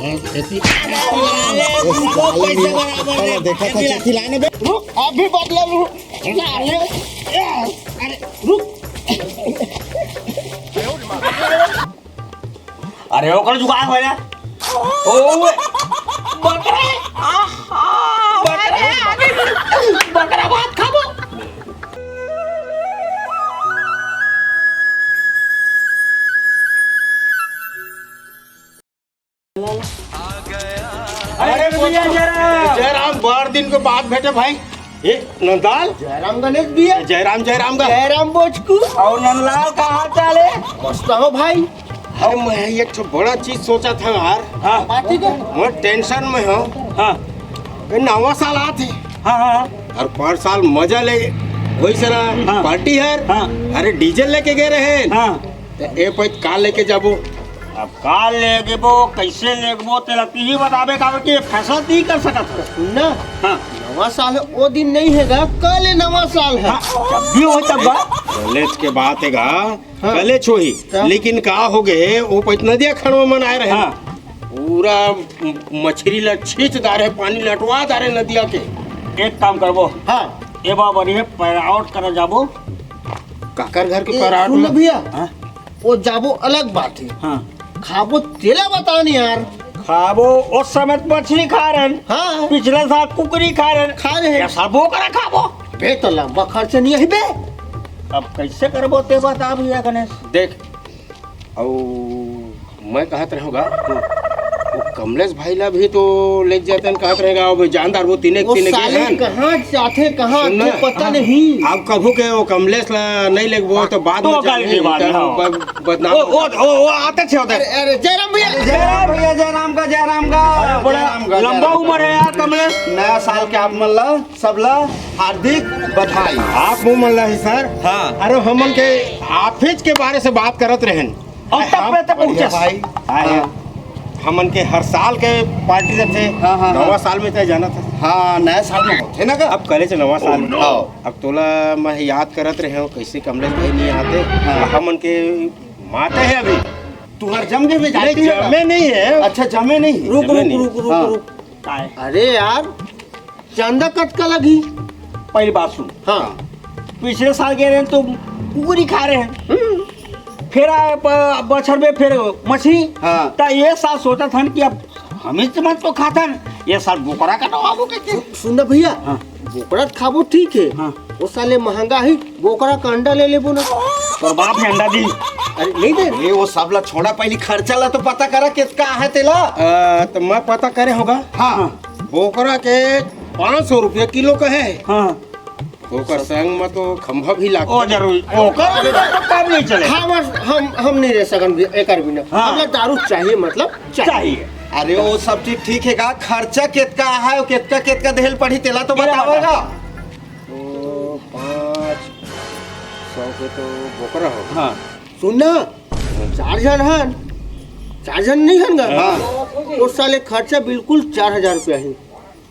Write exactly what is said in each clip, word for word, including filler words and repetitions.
अरे, तुमको पैसे बराबर है। देखा था, चेठी लाने बे। रुक, अभी बदला लूं। अरे, अरे, रुक। अरे, ओकर जुगाड़ हो जा। ओ, बकरा। आहा, बकरा। बकरा भात खाबो। अरे भैया, जयराम। जयराम, बड़ दिन के बाद भेटे भाई। ए, नंदलाल। जयराम गणेश भैया। जयराम, जयराम गा। जयराम बोचकू। अउ नंदलाल, का हाल चाल हे? मस्त हो भाई। अरे, मैं एक ठो बड़ा चीज सोचत हंव यार। हाँ। बात ठीक हे। मैं टेंशन में हंव। हाँ। ए, नवा साल आत हे। हाँ, हाँ, हाँ। अउ पर साल मजा ले, वही सरा हाँ। पार्टी हर। हाँ। अरे, डीजे लेके गे रहेन। हाँ। त ए पइत का लेके जाबो? अब का लेगबो, कइसे लेगबो, तेला तिही बताबे, काबर कि ए फैसला तिही कर सकत हस। सुन ना, हाँ। नवा साल हे, ओ दिन नइ हे गा, कल ए नवा साल हे। हाँ, जब भी हो तब गा। कॉलेज के बात हे गा, हाँ। कलेच होही। त? लेकिन का हो गे, ओ पइत नदिया खड़वा मन आए रहे। हाँ। पूरा मछरी ला छींच डारे, पानी लटवा डारे नदिया के। एक काम करबो। हाँ। ए बार बढ़िया पैरावट करा जाबो। काकर घर के ए, पैरावट सुन ना में? भैया। हाँ? ओ जाबो अलग बात हे। हाँ। खाबो तेला बता नहीं यार। खाबो, ओ समय त मछली खाय रहेन। हाँ। पिछला साल कुकरी खाय रहेन। खाय रहेन। ए साल बोकरा खाबो। बे तो लंबा खर्चा नहीं हे बे। अब कइसे करबो ते बता भैया गणेश। देख, अउ मैं कहत रहेंव गा, वो कमलेश भाई ला भी तो लेके जातेन कहत रहेंव गा, वो जान डारबो तीने ओ तीने के साले हन। कहाँ जाथे, कहाँ सुन ना, आथे, पता नहीं। अब कभू के वो कमलेश ला नइ लेगबो त बाद तो में कल जाने के बाद इनका में, हाँ। ब-, बदनाम ओ, ओ, होता। ओ, ओ, आते छे उधर। अरे, अरे, जयराम भैया। जयराम भैया, जयराम का, जयराम का। अरे, बड़ा जयराम का, लंबा जयराम का। उम्र हे यार कमलेश। नया साल के आप मन ला सबला हार्दिक बधाई। आप मुंह मन ला ही सर। हाँ। अरे हमन के ऑफिस के बारे से बात करत रहेन। अउ तब हम पे तक बढ़िया पहुंचस। भाई। हाँ, हाँ। हमन के हर साल के पार्टी रथे। हाँ, हाँ, नवा हाँ। साल में तय जाना था। हाँ, नया साल में होथे ना का? अब कलेच नवा साल। हाँ। अब तोला मैं याद करत रहेंव, कइसे कमलेश भाई नइ आते। हाँ। हमन के माते हे अभी। तुंहर जम गे में नहीं, जाती है का? जमे नहीं है। अच्छा, जमे नहीं। रुक, जमे रुक, नहीं। रुक, रुक, हाँ। रुक। काय? अरे यार, चंदा कतका लगही? पहिली बात सुन। हाँ। पिछले साल गे रहेन त कुकरी खाय रहेन। हम्म। फेर आय ब-, बछर में फेर मछली। हाँ। त ए साल सोचत हन कि अब हमीच मन तो खाथन, ए साल बोकरा कटवाबो कहिके। सु-, सुन ना भैया, हाँ। बोकरा त खाबो ठीक हे। हाँ। ओ साले महंगा हे, बोकरा का अंडा ले लेबो ना। तोर बाप हे अंडा दी। अरे, नइ दे। ए, ओ सब ला छोड़ा, पहिली खर्चा ला तो पता करा, कतका हे तेला। अ, त मैं पता करे हंव गा। हाँ। बोकरा के पाँच सौ रुपया किलो का हे। हाँ। ओकर संग म तो खंभा भी लागथे। ओ जरूरी। ओकर बिना तो काम नइ चले। हाँ, बस हम, हम नइ रह सकन भी, एकर बिना। हाँ। हमला दारू चाहिए, मतलब चाहिए। चाहिए। अरे, ओ सब चीज ठीक हे गा, खर्चा कतका हे, कतका, कतका देहे ल पड़ही, तेला तो तेला बतावव बता। गा। तो पाँच सौ के तो बोकरा हो। हाँ। सुन ना, चार झन हन, चार झन नइ हन गा? हाँ। ओ साले खर्चा बिल्कुल चार हजार रुपया हे।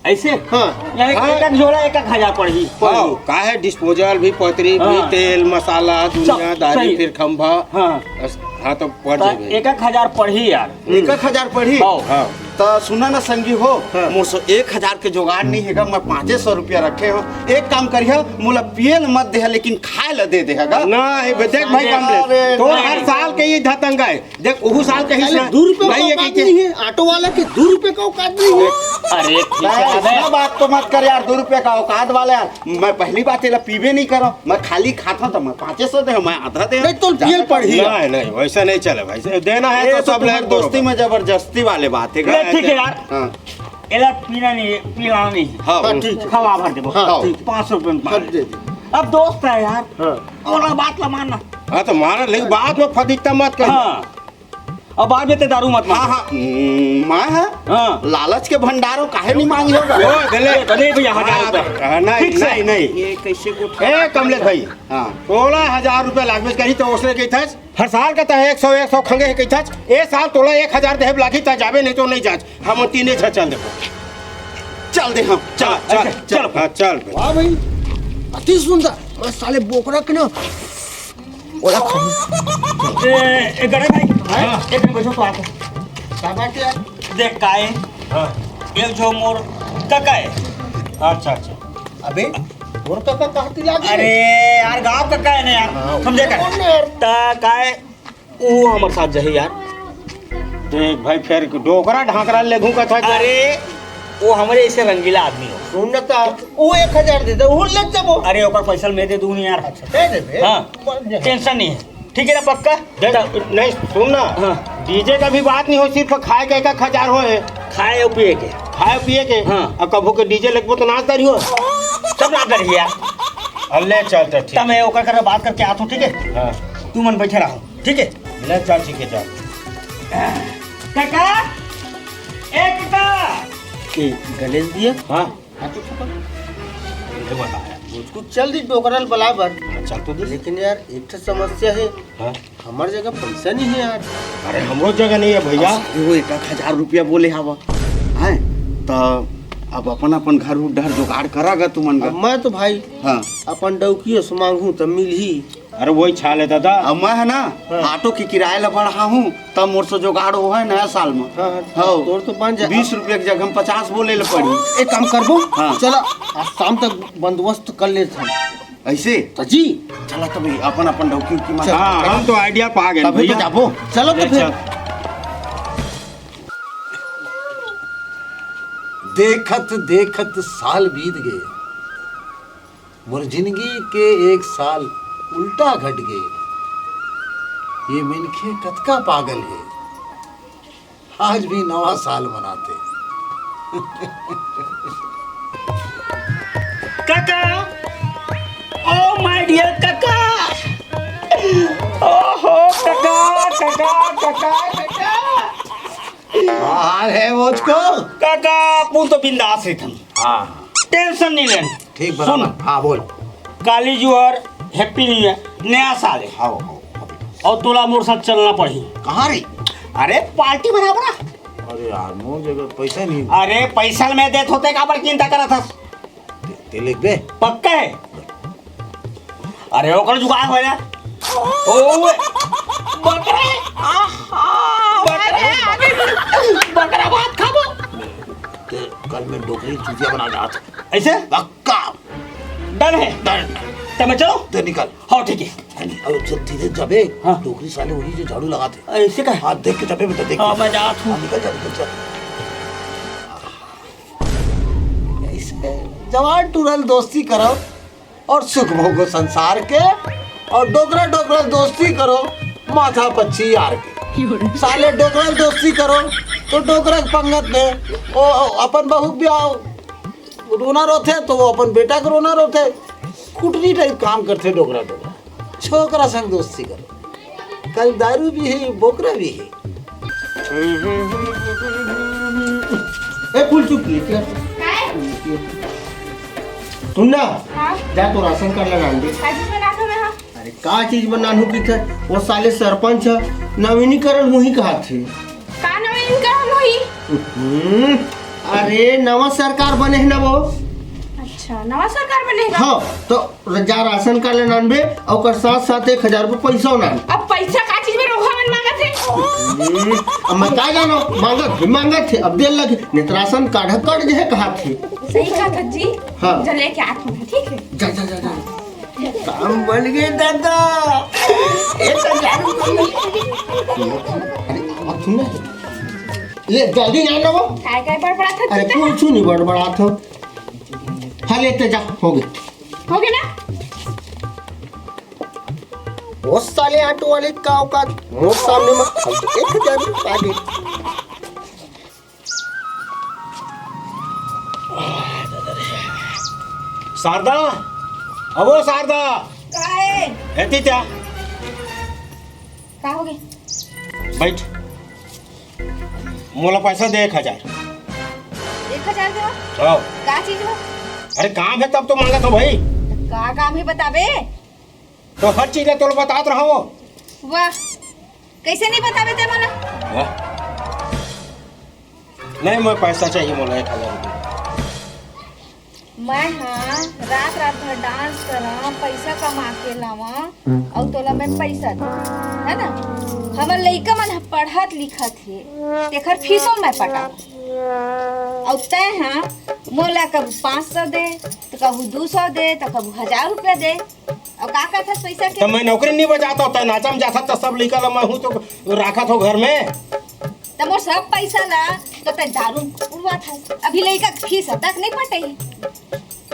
अइसे? हाँ। यानी हाँ। एक एक झोला एक एक हजार पड़ही। हाँ, का हे, डिस्पोजल भी, पतरी भी, हाँ। तेल, मसाला, सब दुनियादारी, सही। फिर खंभा। हाँ। अस-, हाँ, तो पड़ त जाबे। एक एक हजार पड़ही यार। एक एक हजार पड़ही? हाँ। हाँ। त सुना ना संगी हो, हाँ। मोर सो एक हजार के जुगाड़ नइ हे गा, मैं पाँचे सौ रुपया रखे हंव। एक काम करिहा, मोला पिए ल मत देहा, लेकिन खाए ल दे देहा गा। नहीं बे, देख भाई अरे, कमलेश, अरे, तोर नहीं। हर साल के ये धतंगा हे। देख, ओहू साल कहिस अरे, ना, दू रुपया नहीं का है औकात कि नहीं है, ऑटो वाला के दू रुपया का औकात नहीं है। अरे, ठीक है, अरे, अबे। इतना बात तो मत कर यार, दू रुपया का औकात वाला यार। मैं पहली बात एला पीबे नहीं करो, मैं खाली खाता तो मैं पाँचे सौ दे, मैं आधा दे। नहीं, तो पियल पड़ही। नहीं, नहीं, वैसा नहीं चले भाई, से देना है ये तो तो सब तुम्हारी लेके दोस्ती बरोबर। में जबरदस्ती वाले बात है। ले, ठीक है यार। हाँ। एला पीना नहीं है, पिलाना नहीं है। हाँ। हाँ, ठीक है। हवा भर देबो। हाँ, हाँ। ठीक, पाँच सौ रुपये में हाँ, पान। दे दे। अब दोस्त है यार। हाँ। और बात ला मानना। हाँ, तो मारा, लेकिन बाद में फदीकता मत कर। हाँ। अब बाद में ते दारू मत मांग। हाँ, हाँ, हम्म, मैं है? हाँ। लालच के भंडारों काहे नहीं मांगी होगा? ओ, दे ले। अरे भैया, हजार रुपया। हाँ, नहीं, ठीक से। नहीं, नहीं। ये कैसे को ए, कमलेश भाई, हाँ। तोला हजार रुपया लागबे करही, तो ओसने कहिथस, हर साल का तहे एक सौ, एक सौ खंगे हे कहिथस, ए साल तोला एक हजार देहे लागही, त जाबे, नहीं तो नहीं जाच। हम तीने झन चल देबो। चल दे हम, चल, हाँ, चल, अच्छा, चल। चल। हाँ, चल। वाह भाई, अति सुंदर। मैं साले बोकरा के ना ओला खाऊं। ए, ए, गणेश भाई, हाँ। एक मिनट बैठो तो आके। का बात है यार? देख काय, हाँ। ये जो मोर कका है। अच्छा, अच्छा। अबे, मोर कका कहती लागी। अरे यार, गाँव कका है ना यार, हाँ, समझे का? कौन है यार? ता काय, वो हमर साथ जही यार। देख भाई, फिर डोकरा ढाकरा लेगू कथा का। अरे, वो हमरे ऐसे रंगीला आदमी हो। सुन न ता, वो एक हजार दे दे, वो ले जबो। अरे, ओकर पैसा मैं दे दूँ यार। अच्छा, दे दे बे। हाँ, बोल दे। Tension नहीं है। ठीक है ना, पक्का? देख, नहीं, सुन ना। हाँ। DJ का भी बात नहीं हो, सिर्फ खाए के एक एक हजार होए। खाए और पिए के। खाए पिए के? हाँ। अब कभू के DJ लगबो तो नाच दारी हो। सब नाच दारी यार। अल्ले चल, चल, ठीक। तब मैं ओकर कर बात करके आता हूँ, ठीक है? हाँ। तू मन बैठे रहो, ठीक है? ले चल, ठीक है, चल। काका, ए काका। के गणेश भैया? हाँ। हाँ, तो चुप। ये बता यार। मुझको चल दी डोकरल बलाबर। हाँ, चल तो दे। लेकिन यार, एक ठो समस्या है। हाँ। हमर जगह पैसा नहीं है यार। अरे, हमरो जगह नहीं है भैया। अरे, वो एक एक हजार रुपया बोले हवा। हैं? त अब अपन, अपन घर उर डहर जुगाड़ करा गा तुमन गा। अब मैं तो भाई हाँ। अपन डौकी से मांगू त मिलही। अरे, वही छाल है दादा। अब मैं है ना, हाँ। ऑटो के किराया ला बढ़ाहूँ, तब मोर से जुगाड़ हो है नया साल में। हाँ, हाँ, हाँ। तोर तो बन जा। बीस रुपया के जगह में पचास बोले ले पड़ी। एक काम करबो, हाँ। चला, आज शाम तक बंदोबस्त कर ले हम। ऐसे? तो जी। चला तब अपन, अपन डौकी उकी मार। चल। हाँ, हम तो idea पा गए तभी तो भैया। जाबो। चलो तो ले फिर। चल। देखत देखत साल बीत गए, मोर जिंदगी के एक साल उल्टा घट गए। ये मनखे कतका पागल है, आज भी नवा साल मनाते। काका, ओ my dear काका, ओहो काका, काका, काका, काका। हाल है मुझको। काका, अपन तो बिंदास रहिथन। हाँ। Tension नहीं लेन। ठीक, बराबर। सुन। हाँ, बोल। काली जुहर, Happy New Year, नया साल है। हाँ, हाँ, हाँ। और तोला मोर साथ चलना पड़ही। कहाँ रे? अरे, party बराबर। अरे यार, मोर जगह पैसा नहीं। अरे, पैसा मैं देत होते, काबर चिंता करत हस? ते, ते लेबे? पक्का है? अरे, ओकर जुगाड़ होय ना। ओए, बकरा, आहा, बकरा, बकरा भात खाबो। ते कल मैं डोकरी चूतिया बना जात। ऐसे? पक्का। Done है? Done। तो मैं चलो? ते निकल। हाँ, ठीक है। अब जब धीरे जाबे, हाँ। डोकरी साले वही जो झाड़ू लगाते। ऐसे का? हाँ, देख के जाबे बेटा, देख हाँ, के। मैं जात हूँ। हाँ, निकल जा, निकल जा। ऐसे जवान टूरल दोस्ती करो और सुख भोगो संसार के, और डोकरा डोकरा दोस्ती करो माथा पच्ची यार के। साले डोकरा दोस्ती करो तो डोकरा के पंगत में ओ, ओ, अपन बहू के ब्याह रोना रोथे तो वो अपन बेटा के रोना रोथे। कुटनी type काम करथे डोकरा डोकरा। छोकरा संग दोस्ती करो। कल दारू भी है, बोकरा भी है। ए, फूल चुकी है क्या? काय? सुन ना, हाँ? जा तो राशन कार्ड ला लान दे। का चीज बनाथों मैं, हाँ? अरे, का चीज बनान हो किथे? वो साले सरपंच ह, नवीनीकरण होही कहाथे। का नवीनीकरण होही? हम्म, अरे, नवा सरकार बने है ना वो। अच्छा, नवा सरकार बने है ना? हाँ, तो जा राशन कार्ड ला लानबे, अउ ओकर साथ साथ एक हजार रुपया पैसा लान। अब पैसा का चीज में रोहा मन मांगत है? हम्म, अब मैं का जानो, मांगत भी मांगत है, अब देर लगे, नहीं तो राशन कार्ड ह कट जे है कहाथे। सही कहा था जी। हाँ। जा लेके आत हूँ, ठीक है? जा, जा, जा, जा। काम बन गए दादा। एक हजार रुपये में। अरे, अब सुन ना। ले, जल्दी आ ना वो। काय काय बड़बड़ात हस अरे, तू? कुछ नहीं बड़बड़ात हूँ। हाँ, लेते जा, हो गए। हो गए ना? वो साले ऑटो वाले का औकात, मोर सामने मत। एक हजार रुपये। शारदा, अबो शारदा। का है? एती त्या। का हो गए? बैठ। मोला पैसा दे एक हजार। एक हजार देवा? हाँ। का चीज हो? अरे काम है तब तो मांगत हो भाई। का काम है बताबे? तो हर चीज ला तोला बतात रहा हो। वाह, कैसे नहीं बताबे ते मोला? वाह। नहीं, मैं पैसा चाहिए मोला एक हजार रुपया। मैं हाँ रात रात भर डांस करा, पैसा कमा के लावा, अउ तोला मैं पैसा दे, है ना? हमर लइका मन ह पढ़त लिखत हे, तेखर फीसो मैं पटावं। अउ तैं ह मोला कभू पाँच सौ दे, त कभू दू सौ दे, त कभू हजार रुपया दे। अउ का करथस पइसा के? त मैं नौकरी नहीं बजाता, तैं नाचा में जाथस, त सब लइका ल मैं हूँ तो राखत हो घर में। त मोर सब पइसा ला तो तैं दारू उड़वाथस। अभी लइका के फीस तक नहीं पटे।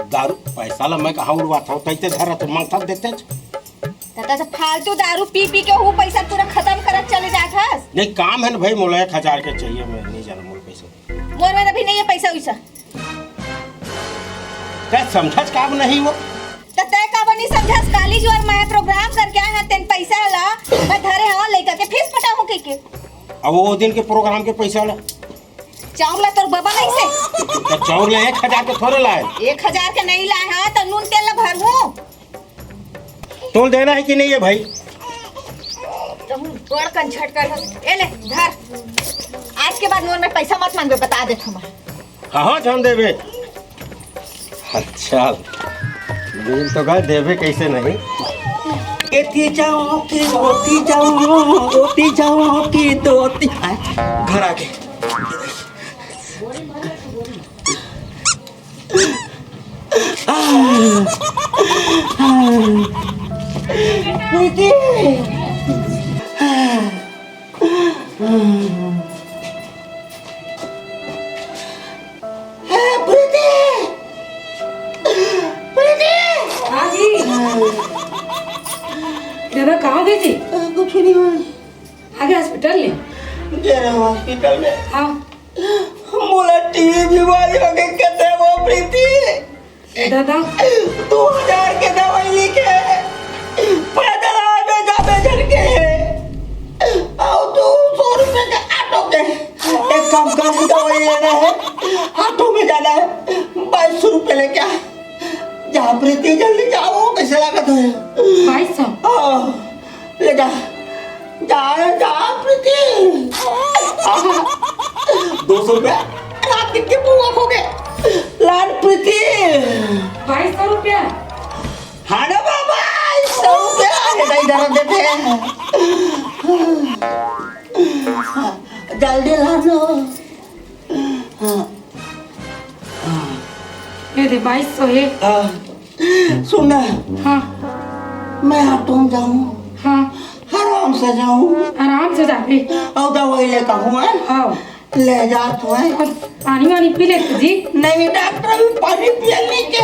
दारू पइसा ला मैं कहाँ उड़वात हँव? तइसे धरत मांगथस देथस। त, त, त फालतू दारू पी पी के वो पइसा पूरा खतम करत चले जाथस। नहीं, काम हे ना भाई, मोला एक हजार के चाहिए, मैं नहीं जाना मोर पइसा। मोर में अभी नहीं हे पइसा वइसा। तैं समझस काबर नहीं वो? त तैं काबर नहीं समझस? काली जुआर मैं प्रोग्राम करके आए हँव, तेन पइसा ला मैं धरे हँव, लइका के फीस पटाहूँ कहिके। अब वो दिन के प्रोग्राम के पइसा ला। चाउर ला तोर बबा लाइसे। त चाउर ला एक हजार के थोरे लाए। एक हजार के नहीं लाए हँव, त नून तेल ला भरहूँ। तोल देना हे कि नहीं हे भाई? तुम बड़ कंझट कर हो। ए ले, धर। आज के बाद मोर में पइसा मत मांगबे, बता देथँव मैं। कहाँ जान देबे? अच्छा, मिल तो गए, देबे कइसे नहीं? एती जाओ कि ओती जाओ, ओती जाओ कि दोती। आय, घर आगे। हे प्रीति! प्रीति! हाँ जी। दादा, कहाँ गए थे? कुछ नहीं हुआ। आगे हॉस्पिटल ले। गे रहेंव हॉस्पिटल में। हाँ। मोला टीबी बीमारी हो गई, कथे वो प्रीति। ए दादा। दू हजार के दवाई लिखे, पैदल आबे जाबे झन के। अउ दू सौ रुपया के ऑटो के। एक काम कर, दवाई लेना हे, ऑटो में जाना हे, बाईस सौ रुपया लेके आ। जा प्रीति, जल्दी जाओ, कइसे लागत हे? बाईस सौ? हाँ। ले जा, जा, जा प्रीति। दो सौ रुपया रात के बुआ खो गे। लान प्रीति। बाईस सौ रुपया? हाँ ना बाबा, सौ रुपया। अरे नहीं, दर्द देथे। जल्दी लान। हाँ। ये दे, बाईस सौ हे। हाँ। सुन ना। हाँ। मैं ऑटो में जाहूँ। हाँ। आराम से जाहूँ। आराम से जाबे। अउ दवाई ले कहूँ, हैं? हाँ। ले जात हँव। पानी वानी पी ले जी। नहीं डॉक्टर, अभी पानी पिए नहीं के।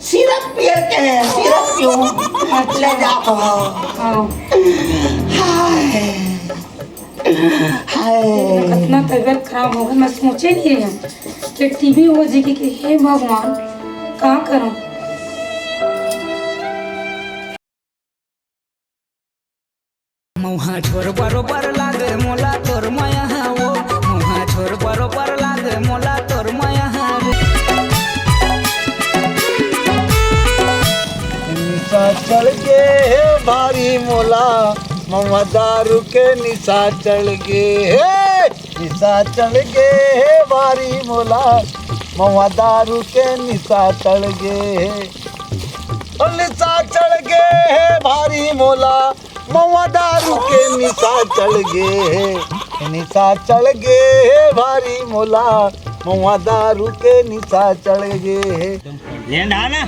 सिरप पिए के, सिरप पीहूँ। ले जात हँव। हाँ। हाय। हाय। कतना तबीयत खराब हो गे, मैं सोचे नहीं रहेंव कि टीबी हो जाही कि हे भगवान, का करँव? मउहा छोर बरोबर लागे मोला तोर मया वो, मउहा छोर बरोबर लागे मोला तोर मया वो। निशा चढ़ गे हे भारी मोला, मउहा दारू के निशा चढ़ गे हे, निशा चढ़ गे हे भारी मोला, मउहा दारू के निशा चढ़ गे हे। ओ निशा चढ़ गे हे भारी मोला, मउहा दारू के निशा चढ़ गे हे, निशा चढ़ गे हे भारी मोला, मउहा दारू के निशा चढ़ गे हे। ले ढार ना।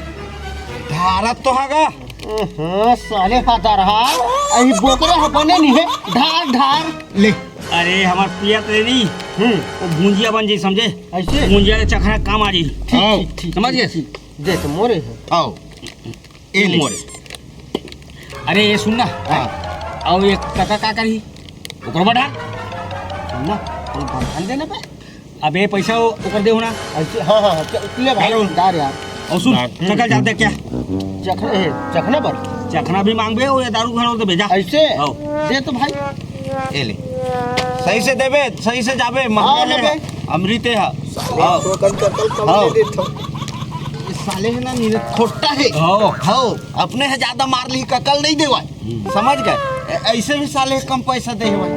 ढारत तो हँव गा। हाँ, साले फादर हा, अही बोकरा ह बने नहीं हे, ढार, ढार। ले। अरे, हमर पिया तेरी, हम्म। वो भुंजिया बन जाही, समझे? अइसे? भुंजिया के चखना काम आ जाही। ठीक, हाँ। ठीक, ठीक, समझ ठीक, गए? ठीक। दे तो मोरे हे। आओ। ए ले। मोरे। अरे, ये सुन ना। हाँ। अउ ये कका का करही? ओकर बर ढार। सुन ना, वो बंधन देना पे। अबे, पइसा ओ-, ओकर देहू ना। अइसे, हाँ, हाँ, हाँ, च-, ले भाई, हेलो। डार यार। अउ सुन, डार। चखल जात हे का? चखना, ए, चखना बर? चखना भी मांगबे, अउ ये दारू घलो तो भेजा। अइसे? हाँ। दे तो भाई। ए ले। सही से देबे, सही से जाबे, हाँ, महंगा लेबे। हे, अमृते हे। साले हाँ। ठोकन चक्कर कम हाँ। ले देथो। ये साले हे ना, नीरे खोट्टा हे। हाँ। हाँ, अपने हे ज्यादा मार लिही, कका ल नहीं देवय। हम्म। समझ गए? ए-, अइसे भी साले कम पइसा दे हवय।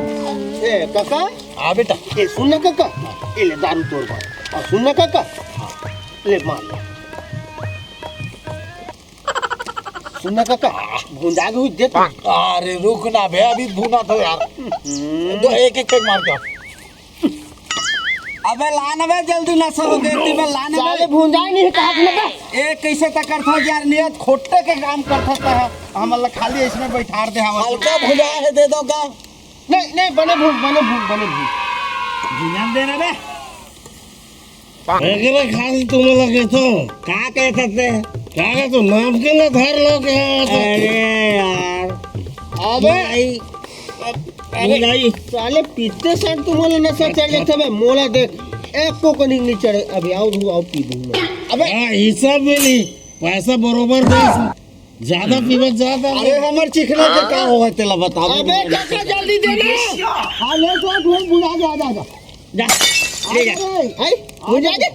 ए, कका? हाँ बेटा। ए, सुन ना कका, ए ले दारू तोर बर। अउ सुन ना कका, ले मार ले। सुन ना काका, भुंजा के हुई देत। अरे रुक ना बे, अभी भुना तो यार। दो, एक एक पैक मार के। अबे ला ना बे, जल्दी नशा हो गया, तू बे ला ना साले बे। भुंजाए नहीं कहा ना बे। ए, कैसे तक करता यार, नियत खोटे के काम करता था। हमला खाली इसमें बैठार दे, हम हल्का भुंजा है, दे दो का? नहीं, नहीं, बने भूल, बने भूल, बने भूल। ध्यान देना बे। एकरे खाली तुमला कहतो। का कहत हस? का कहतो? नाम के ना धर लो के। अरे यार। अबे। भाई। अरे। नहीं। साले पीते साथ तुमला नशा चढ़ जाता बे। मोला देख, एक को कनिक नहीं चढ़े। अभी आओ, आओ, पी दूंगा। अबे। हाँ, हिसाब में नहीं। पैसा बरोबर दे। ज्यादा पीबे, ज्यादा। अरे, हमर चिखना के का होगा, तेला बता दे। अबे, काका, जल्दी दे ना। हाँ, ले तो, तू बुला, जा, जा, जा। जा, ले जा। अरे, है? हो जा दे।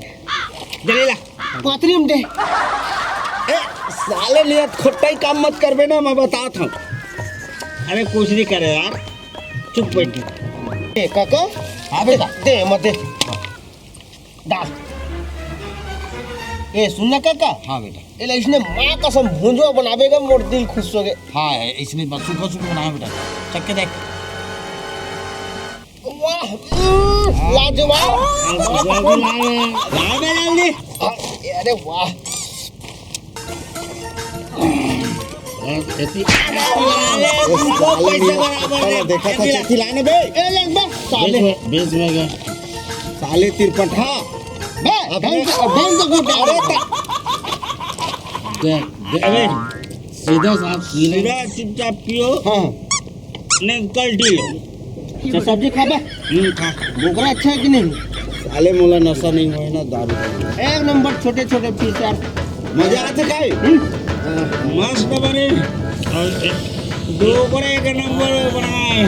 दे, ले ला। पतरी में दे। ए, साले, नियत खोटा ही काम मत करबे ना, मैं बतात हूँ। अरे, कुछ नहीं करे यार, चुप बैठ। ए, काका, हाँ, बेटा। दे, मत दे। डाल। ए, सुन ना काका। हाँ बेटा। एला इसने माँ कसम भुंजवा बनाबे गा, मोर दिल खुश हो गए। हाँ, इसने बस सूखा सूखा बनाया बेटा, चख के देख। वाह, उम, लाजवाब। हाँ, ला बे जल्दी। अरे वाह। हाँ, खेती। अरे, साले, पैसा बराबर है। देखा था खेती लाने बे। ए, ले बे, साले। बीस में, बीस में गए। साले तिरपठा। बे, अपने ढंग से, ढंग से घुट। अरे, ता- दे, दे, अबे। सीधा साफ पी ले। सीधा चुपचाप पियो। हाँ। नहीं, कल ढील हो। तो सब्जी खाबे? हम्म, खा। बोकरा अच्छा है कि नहीं? साले मोला नशा नहीं होए ना, दारू। एक नंबर छोटे छोटे पीस यार। मजा आथे काई? हम्म। मस्त बने। और एक, दो बड़े एक नंबर बनाए।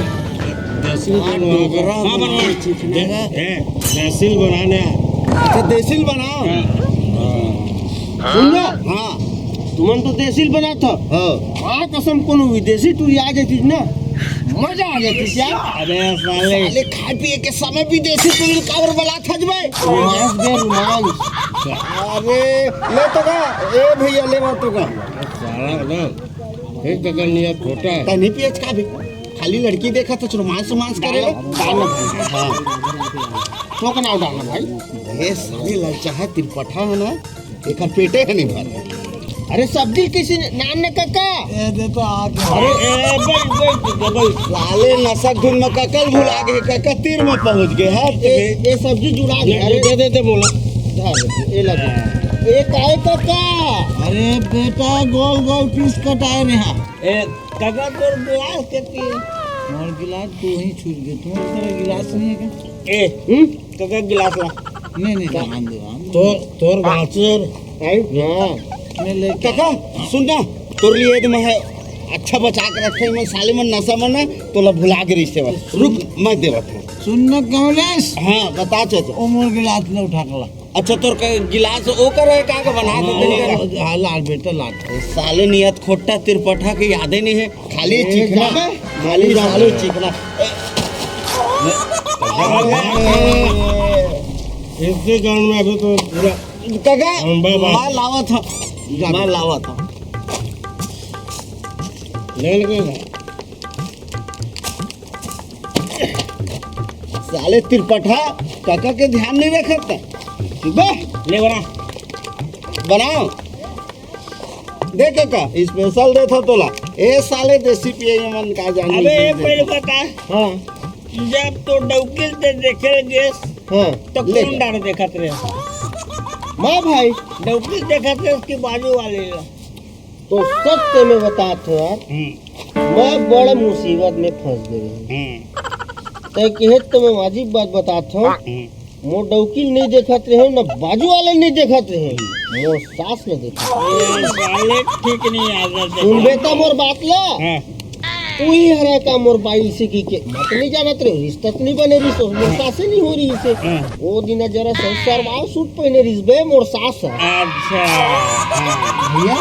देसी हाँ, बनवा। डोकरा हाँ, बनवा। बनवा, चिकना दे-, का। ए, देसी बनाने। अच्छा, देसी बनाओ। हाँ। सुन ना। हाँ। तुमन तो देसी बनात हो। हाँ। माँ कसम कोनो विदेशी टूरी आ जाती ना, मजा आ जाती क्या? अबे साले। साले खाए पिए के समय विदेशी टूरी काबर बलात हज भाई? रोमांस बे, रोमांस। अरे, ले तो का? ए भैया, ले मत तो का? साला ना, एक टकर नियत खोटा है। तनी पियच का भी? खाली लड़की देखा तो रोमांस, रोमांस करे ले। डाल ना भाई। हाँ। तो का नाम डालना भाई? ए, साले ललचाहा तिरपठा है ना? एकर पेटे है नहीं भर। अरे सब्जी किसी ने, नान ने काका? ए, दे तो आ गया। अरे, ए, बैठ, बैठ, बैठ, बैठ। साले नशा धुन में काका भुला गए, काका तीर में पहुंच गए, हाँ, ए, ए सब्जी जुड़ा गया। ले, अरे दे, दे, दे, बोला। हाँ, ये ला दे। ए, काय काका? अरे बेटा, गोल गोल पीस कटाए रहे हैं। ए, काका तोर गिलास के पी। मोर गिलास तू ही छूट गए, तुम्हारे तरह गिलास नहीं है क्या? ए, हम्म? काका गिलास ला। नहीं, नहीं, रहन दे, रहन दे। तो, तोर बाचर। आई? हाँ। मैं लेके काका, सुन ना, तोर लिए तो मैं है, अच्छा बचा के रखे, मैं साले मन नशा मन ना, तोला भुला के रिश्ते वाला। रुक, मैं देवत हूँ। सुन ना, कमलेश। हाँ, बता चाचा। ओ मोर गिलास ले उठा के ला। अच्छा, तोर क-, गिलास ओकर है, का के बना के दे? हाँ, हाँ, लाल बेटा, लाल। साले नियत खोटा तिरपठा के यादे नहीं है, खाली ए, चिकना, जाबे? खाली जाबे? साले चिकना। ए, इसके कारण में अभी तो पूरा काका, हम बाबा। मार लावा था, मार लावा था। ले ले। साले तिरपठा काका के ध्यान नहीं रखत। बे, ले बना। बनाओ। देख काका, स्पेशल देत हो तोला। ए साले देसी पिए मन का जाने अबे, की एक पहले देत हो। बता। हाँ। जब तो डौकी से देखे गेस, हाँ, तो ले। कौन डार देखत रहे? मैं भाई। डौकी से देखत रहे, उसके बाजू वाले ला। तो सच ते मैं बतात हूँ यार, हम्म। मैं बड़ मुसीबत में फंस गए हूँ। हम्म। तय कहे तो मैं वाजिब बात बतात हूँ। हम्म। मोर डौकी नहीं देखत रहे, न बाजू वाले नहीं देखत रहे, मोर सास न देखत रहे। ये साले ठीक नहीं आदत है। सुन बेटा मोर बात ला। हाँ। तू ही हरे का मोर बाई से की के, मैं तो नहीं जानत रहे, रिश्ता तो नहीं बने रही, मोर सासे नहीं हो रही से। हाँ। वो दिन जरा संस्कार वाव सूट पहने रिस बे मोर सास है। अच्छा। हाँ। भैया,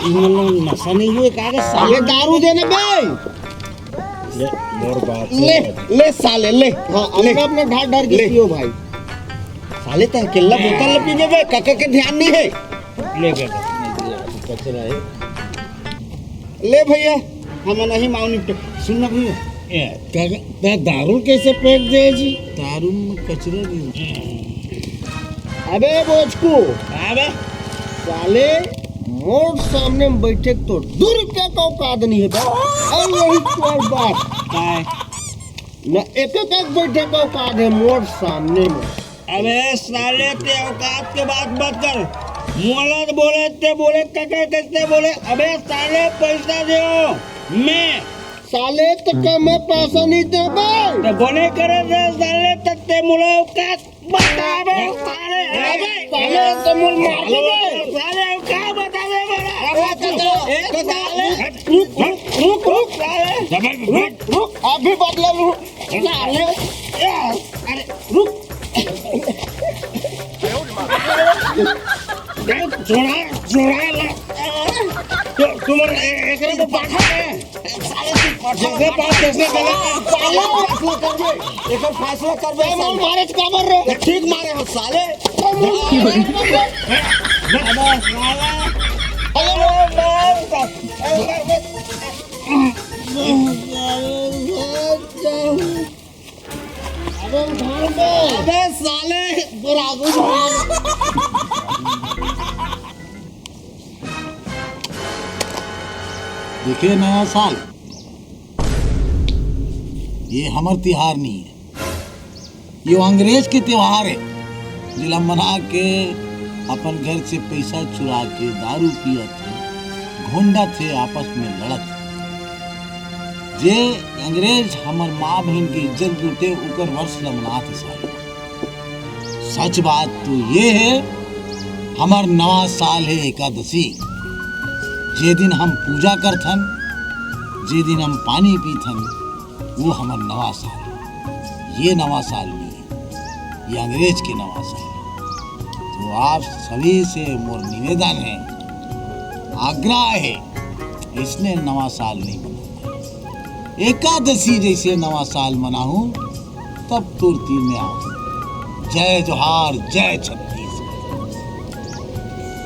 इन लोग नशा नहीं हुए, का के साले? ये दारू देने बे। ले, मोर बात ले, सुन। ले साले, ले। हाँ, अब ले। मैं अपने ढार ढार के ले। पियो भाई। साले, तैं अकेला बोतल ल पीबे बे, काका के ध्यान नहीं है। ले गए। कचरा है। ले भैया, हम नहीं माऊ निपटे। सुन ना भैया, ए, का, का, दारू कैसे फेंक दे जी? दारू में कचरा भी। अबे बोचकू, अबे साले, मोर सामने में बैठे तो दू रुपया का औकात नहीं है बे। अरे यही तोर बात। काय? न एक एक बैठे का औकात है मोर सामने में। अबे साले, ते औकात के बात मत कर। मोला तो बोले, ते बोले, ककर कैसे बोले? अबे साले, पैसा दे मैं। साले, तो का मैं पैसा नहीं देबे? तो बोले करे रे साले, तो ते मोला औकात बताबे साले। अबे साले, तो मोर मार देबे। साले, का बताबे बड़ा? अबे तो ए, साले, रुक, रुक, रुक, रुक, साले। रुक, रुक, अभी बदला लूं। साले, अरे, रुक। छोड़ा, छोड़ा ला। तो तुम ए-, एकरे को पाठा है। साले, तू पाठा जैसे बात, जैसे गलत। साले, फैसला कर दे। एकर फैसला कर दे, ए, साले। मारे तो काबर रो। तो ठीक मारे हो, साले। अबे, साला। अरे, मार। अबे उठा बे। अबे साले, तोर आगू भाग। देखे नया साल, ये हमर तिहार नहीं है, ये अंग्रेज के त्योहार है, जेला मना के अपन घर से पैसा चुरा के दारू पियत थे, घोंडत थे, आपस में लड़त थे। जे अंग्रेज हमर माँ बहन के इज्जत लूटे, ओकर वर्ष ल मनात हे साले। सच बात तो ये है, हमर नवा साल है एकादशी। जे दिन हम पूजा करथन, जे दिन हम पानी पीथन, वो हमर नवा साल है। ये नवा साल नहीं है, ये अंग्रेज के नवा साल है। तो आप सभी से मोर निवेदन है, आग्रह है, इसने नवा साल नहीं मनाना। एकादशी जैसे नवा साल मनाहूं, तब तुरती में आऊं। जय जोहार, जय छत्तीसगढ़।